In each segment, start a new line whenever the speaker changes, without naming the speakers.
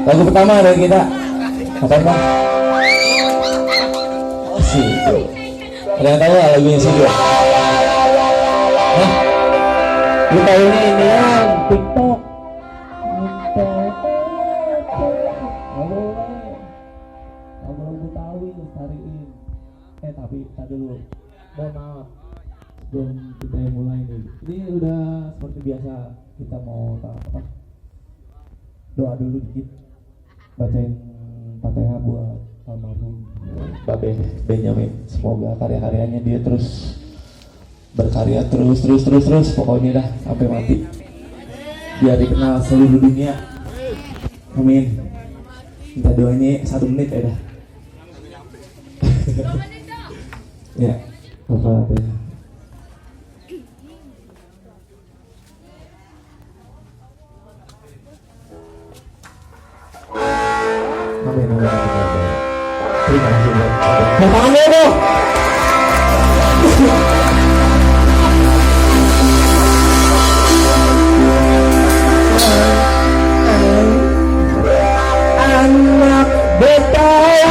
Lagu pertama dari kita apa bang? Oh sih. Ada yang tahu nggak lagunya sih gue? Hah? Lu tahu ini ya TikTok. Ngobrol Betawi cariin. Tapi kita dulu. Mohon maaf. Sebelum kita mulai nih. Ini udah seperti biasa kita mau apa? Doa dulu dikit. Bacain Fatihah buat almarhum Babe Benjamin. Semoga karya-karyanya dia terus berkarya terus pokoknya dah sampai mati. Biar dikenal seluruh dunia. Amin. Minta doanya 1 menit ya dah. Ya, Fatihah. Amin. Terima kasih buat tangannya dong. Anak Betawi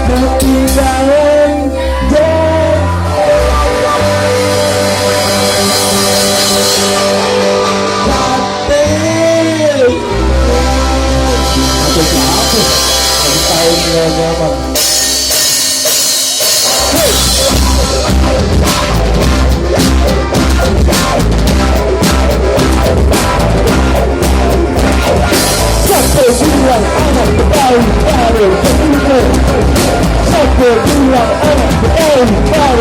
ketinggalan Betawi.